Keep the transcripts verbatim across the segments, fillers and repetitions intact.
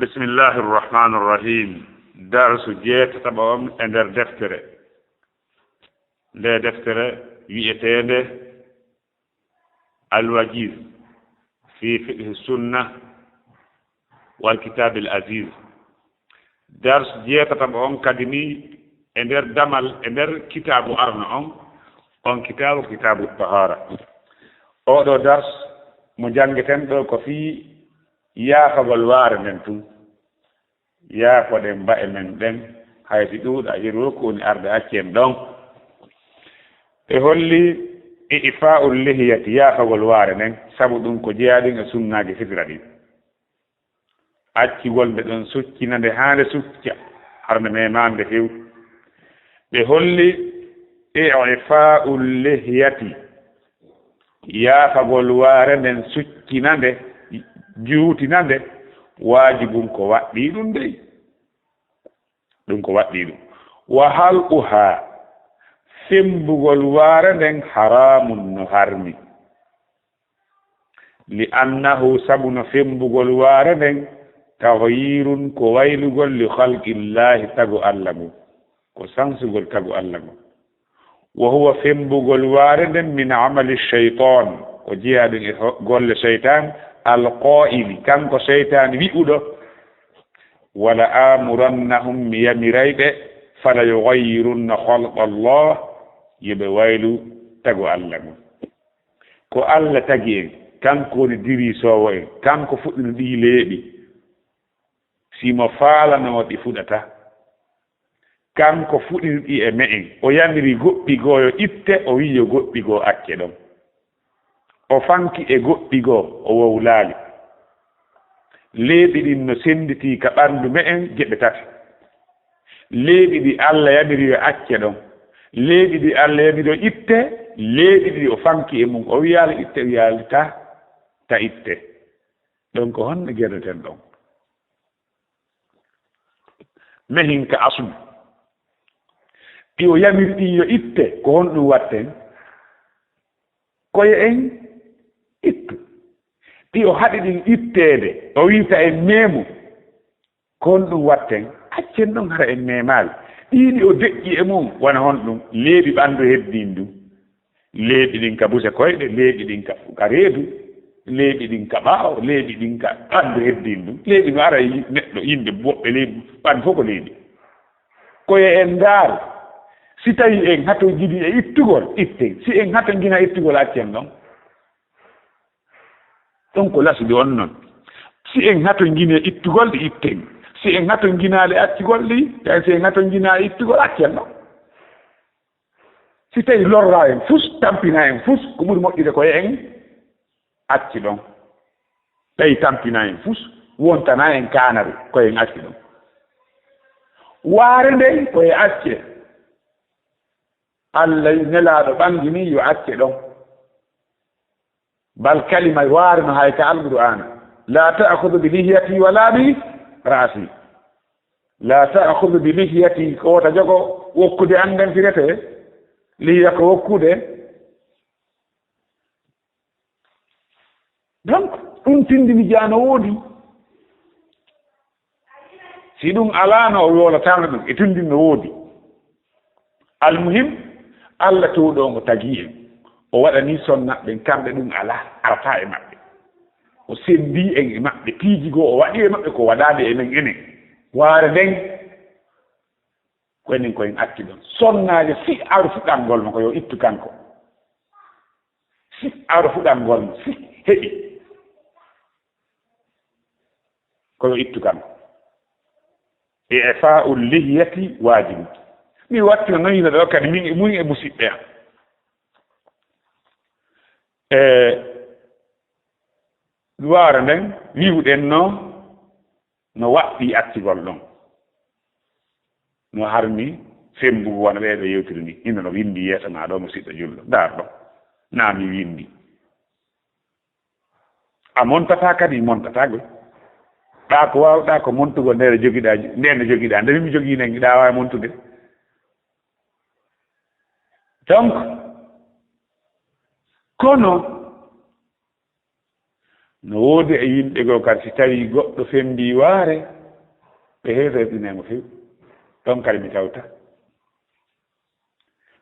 Bismillahi irrahmani irrahim. Darsu jeetataɓo on e nder deftere. Nde deftere wi'eteende Al-Wajiz fi fiqhi sunna wal kitabil aziz. Darsu jeetataɓo on kadi ni e nder damal, e nder kitaabu arno on, on kitaabu, kitaabu tahara. Oɗo dars mo janngeten ɗo ko fii yaafagol waare nden tun. Yaafoɗen mba'e men ɗen, hay si ɗuuɗa, yeru ko woni arde accen ɗon. E holli i'fa'ul lihiyati, yaafagol waare nden, sabu ɗum ko jeyaa ɗin e sunnaaji fitira ɗin. Accugol nde ɗon succina nde haa nde succa, hara nde meemaande few. Ɓe holli i'fa'ul lihiyati, yaafagol waare nden, succina nde, juutina nde, waajibun, ko waɗɗii ɗum dey. Ɗum ko waɗɗii ɗum. Wa halquha, femmbugol waare nden, haramun, no harmi. Li annahu, sabu no femmbugol waare nden, taghyirun, ko waylugol, li khalqillahi, tagu Alla ngun, ko sansugol tagu Alla ngun. Wa huwa, femmbugol waare nden, min amali shaytan, ko jeyaa ɗum e ho-, golle seytaan, al qaa'ili, kanko seytaan wi'uɗo, wala amurannahum, mi yamiray ɓe, fala yughayyirunna khalqa Allah, yo ɓe waylu tagu Alla ngun. Ko Alla tagi en, kanko woni dirisoowo en, kanko fuɗɗini ɗii leeɓi. Si mo faalanoo ɗi fuɗata, kanko fuɗɗini ɗi e me'en, o yamiri goɗɗi goo yo itte, o wi'i yo goɗɗi goo acce ɗon. O fanki e goɗɗi goo, o wowlaali. Leeɓi ɗin no sennditii ka ɓanndu me'en geɓe tati. Leeɓi ɗi Alla yamiri yo acce ɗon. Leeɓi ɗi Alla yamiri yo itte, leeɓi ɗi o fanki e mun. O wiyaali itte, o wiyaali ta, ta itte. Ɗon ko honno gereten ɗon? Mehin ka asulu. Ɗi o yamiri ɗin yo itte, ko honɗum watten? Koye en ittu. Ɗi o haɗi ɗin itteede, o wiita en meemu. Ko honɗum watten? Accen ɗon hara en meemaali. Ɗii ɗi o deƴƴi e mum, wona honɗum? Leeɓi ɓanndu heddin ɗum. Leeɓi ɗin ka buse koyɗe, leeɓi ɗin ka, ka reedu, leeɓi ɗin ka ɓaawo, leeɓi ɗin ka ɓanndu heddin ɗum. Leeɓi no ara e yi-, neɗɗo, yimɓe woɓɓe leeɓi, ɓanndu fof ko leeɓi. Ko yo en ndaar, si tawi en hatonjini e ittugol, itten. Si en hatonjinaa ittugol, accen ɗon. Ɗum ko lasde on non. Si en hatonjini e ittugol ɗi, itten. Si en hatonjinaali accugol ɗi, tawi si en hatonjinaa e ittugol, accen ɗon. Si tawi lorraa en fus, tampinaa en fus, ko ɓuri moƴƴude ko en acci ɗon. Tawi tampinaa en fus, wontanaa en kaanari, ko en acci ɗon. Waare nden ko e acce. Allah nelaaɗo ɓanngini yo acce ɗon. Bal kalima waare no hay ka Alqur'aana. La ta'khudhu bi lihiyati wala bi ra'si. La ta'khudhu bi lihiyati, ko wota jogo wokkude an nden firete. Lihiya ko wokkude. Donc, ɗum tindini jaa no woodi. Si ɗum alaano, o yoolataano ɗum, e tindin no woodi. Almuhim, Allah towɗo ngo tagi en. O waɗani sonna ɓen kamɓe ɗum alaa, arata e maɓɓe. O senndi en e maɓɓe, piiji goo o waɗi e maɓɓe ko waɗaade e men enen. Waare nden, ko enen ko en acci ɗon. Sonnaajo si aru fuɗangol mo ko yo ittu kanko. Si aru fuɗangol mo, si heɓi. Ko yo ittu kanko. I'fa'ul lihiyati waajibu. Mi wattina noyino ɗo kadi min e mun e musiɓɓe am. E waare nden, wi'uɗen no, no waɗɗii accugol ɗon. No harmi fembugu wona ɓee ɓe yewtiri ni. Hino no winndi yeeso maa ɗo, musiɗɗo julɗo. Ndaar ɗo. Naa mi winndi. A montataa kadi, montataa goy. Ɗaa ko waawɗaa ko montugol, nde jogiɗaa, nde no jogiɗaa. Nde mi jogii nen, ɗaa waawi montude. Donc, kono, No woodi e yimɓe goo kadi, si tawii goɗɗo femmbii waare, ɓe heeferɗinay mo few. Ɗon kadi mi tawta.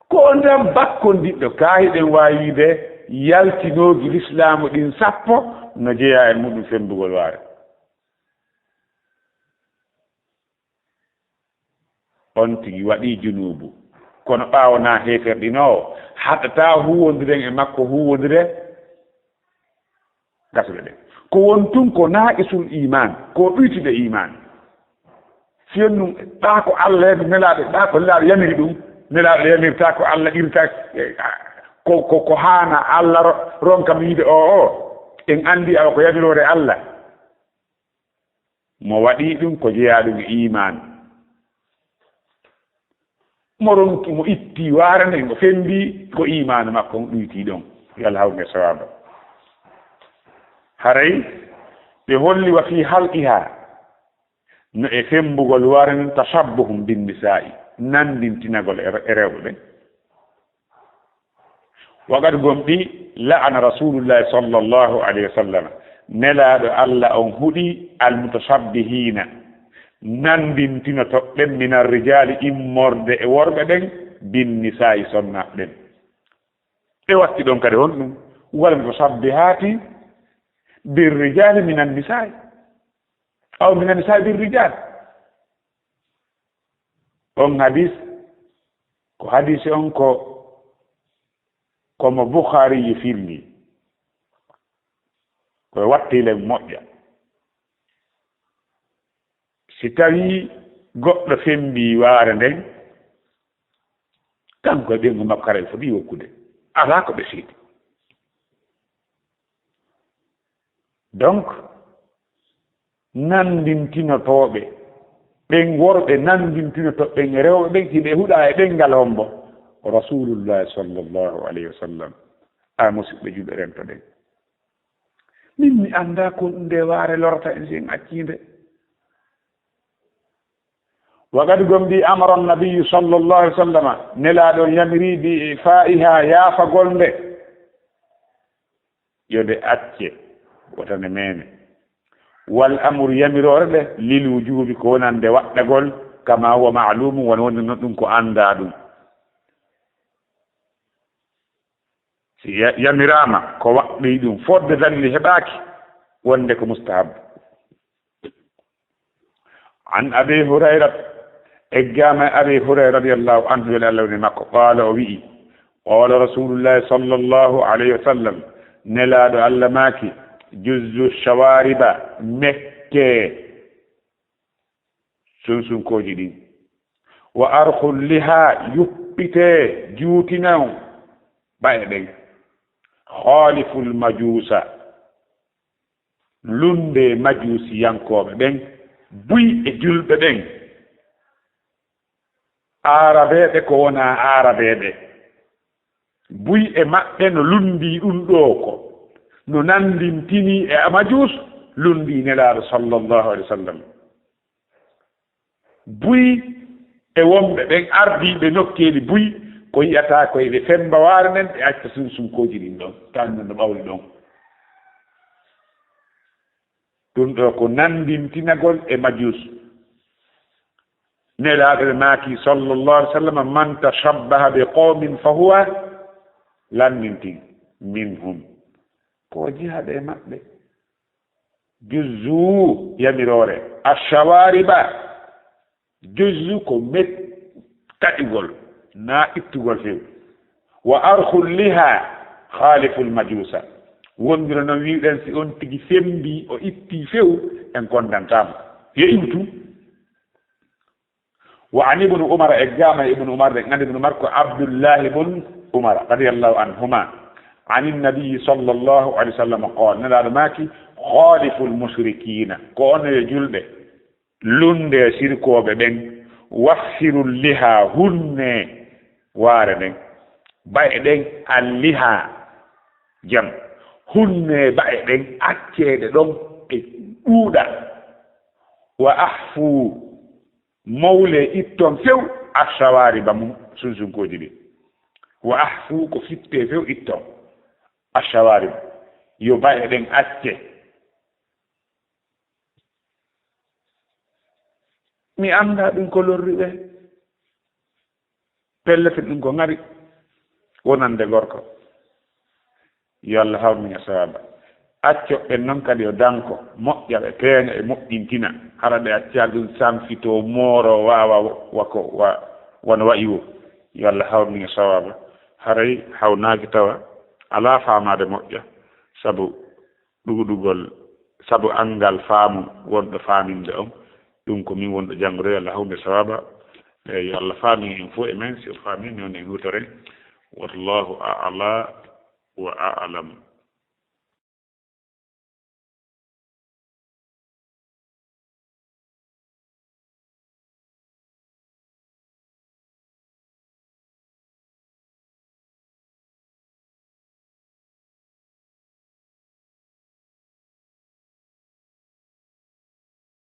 Ko on tan bakkondiɗɗo, kaa hiɗen waawi wiide yaltinooji lislaamu ɗin sappo no jeyaa e muɗum femmbugol waare. On tigi waɗii junuubu, kono ɓaawo na heeferɗinoowo, haɗataa huuwondiren e makko huuwondire gasuɗe ɗen. Ko won tun ko naaqisul iimaan, ko ɗuytude iimaan. Si on ɗum, ɗaa ko Alla e Nelaaɗo, ɗaa ko Nelaaɗo yamiri ɗum, Nelaaɗo yamirta ko Alla irta, eh, ko, ko, ko haana Alla ro-, ronka wiide o, o, en anndi awa ko yamiroore Alla. Mo waɗii ɗum ko jeyaa ɗum e iimaan. Mo ronki, mo itti waare nden, o femmbii ko iimaanu makko on ɗuytii ɗon. Yo Allah hawru en e sawaaba. Haray ɓe holli wa fii halqihaa, no e femmbugol waare nden, tashabbuhun bin nisaa'i, nanndintinagol e, e rewɓe ɓen. Wa qad gomɗii la'ana Rasuulullaahi sallallaahu alayhi wa sallam, Nelaaɗo Alla on huɗii almutashabbihiina, nanndintinotoɓe ɓen, minar rijaali, immorde e worɓe ɓen, bin nisaa'i, sonnaaɓe ɓen. Ɓe watti ɗon kadi honɗum? Wal mutashabbihaati bir rijaali minan nisaa'i, aw minan nisaa'i bir rijaal. On hadis, ko hadisi on ko, ko mo Bukhariyu filli. Ko e wattilen moƴƴa. Si tawii goɗɗo femmbii waare nden, kanko e ɓeyngu makko haray foti wokkude. Alaa ko ɓe seedi. Donc, nanndintinotooɓe, ɓen worɓe nanndintinotooɓe ɓen e rewɓe ɓen, hiɓe huɗa e ɗenngal hombo? Rasuulullaahi sallallaahu alayhi wa sallam. A musidɓe julɓe, rentoɗen. Min mi anndaa ko nde waare lorata en si en accii nde. Wa qad gomɗii amara nabiyyu sallallaahu alayhi wa sallam, Nelaaɗo on yamiri bi ifaa'ihaa, yaafagol nde. Yo nde acce, wota nde meeme. Wal amru, yamiroore nde, lil wujuubi, ko wonande waɗɗagol, kamaa huwa ma'luumun, wano woni non ɗum ko anndaa ɗum. Si ya-, yamiraama, ko waɗɗii ɗum, fodde dalili heɓaaki, wonde ko mustahabu. An Abi Hurayra, eggaama e Abi Hurayra radiyallaahu anhu, yo Allah woni makko, qaala, o wi'i, qaala Rasuulullaahi sallallaahu alayhi wa sallam, Nelaaɗo Allah maaki, juzzu shawaariba, mekkee sunsunkooji ɗin, wa arkhul lihaa, yuppitee, juutinon ɓa'e ɗen, khaaliful majuusa, lunndee majuusiyankooɓe ɓen, buy e julɓe ɓen, aarabeeɓe ko wonaa aarabeeɓe. Buy e maɓɓe no lunndii ɗum ɗoo ko, no nanndintinii e majuus, lunndii Nelaaɗo sallallaahu alayhi wa sallam. Buy e wonɓe ɓen ardiiɓe nokkeeli buy, ko yi'ataa ko eɓe femmba waare nden, ɓe acca sunsunkooji ɗin ɗon, tan no ɓawli ɗon. Ɗum ɗoo ko nanndintinagol e majuus. Nelaaɗo ɓe maaki, sallallaahu alayhi wa sallam, "Man tashabbaha bi qawmin fa huwa," lanndintin, "minhum," ko o jeyaaɗo e maɓɓe. Juzzu, yamiroore, ash-shawaariba, juzzu ko met-, taƴugol, naa ittugol few. Wa arkhul liha, khaliful majuusa. Wonndira noon wi'uɗen, si on tigi femmbii, o ittii few, en konndantaa mo. Yo iwtu. Wa an Ibnu Umar, eggaama e Ibnu Umar, en anndi Ibnu Umar ko Abdullahi bun Umar, radiyallahu anhuma. An Nabiyyi sallallahu alayhi wa sallam qaal, Nelaaɗo maaki, "Khaliful mushrikiina," ko onon yo julɓe, lunndee sirkooɓe ɓen, "waffirul liha," hunnee waare nden, ba'e ɗen, al liha, jam, hunnee ba'e ɗen, accee ɗe ɗon ɗe ɗuuɗa, "wa ahfu," mowlee, itton few, "ash-shawaariba," mum sunsunkooji ɗin. "Wa ahfu," ko fittee few, itton, "ash-shawaariba." Yo ba'e ɗen acce. Mi anndaa ɗum ko lorri ɓe. Pellet ɗum ko ŋari wonande gorko. Yo Allah hawnu min e sawaaba. Acco ɓen noon kadi yo danko, moƴƴa ɓe, peeña e moƴƴintina. Hara ɓe accaali ɗum sanfitoo, mooroo, waawa wa ko wa, wano wayi woo. Yo Allah hawnu min e sawaaba. Haray hawnaaki tawa alaa faamaade moƴƴa, sabu ɗuuɗugol, sabu anngal faamu wonɗo faaminde on, ɗum ko min wonɗo janngude. Yo Allah hawnu min e sawaaba. E yo Allah faamin en fof e men, si o faamii, noon en huutoren. Wallahu a'la wa a'lam.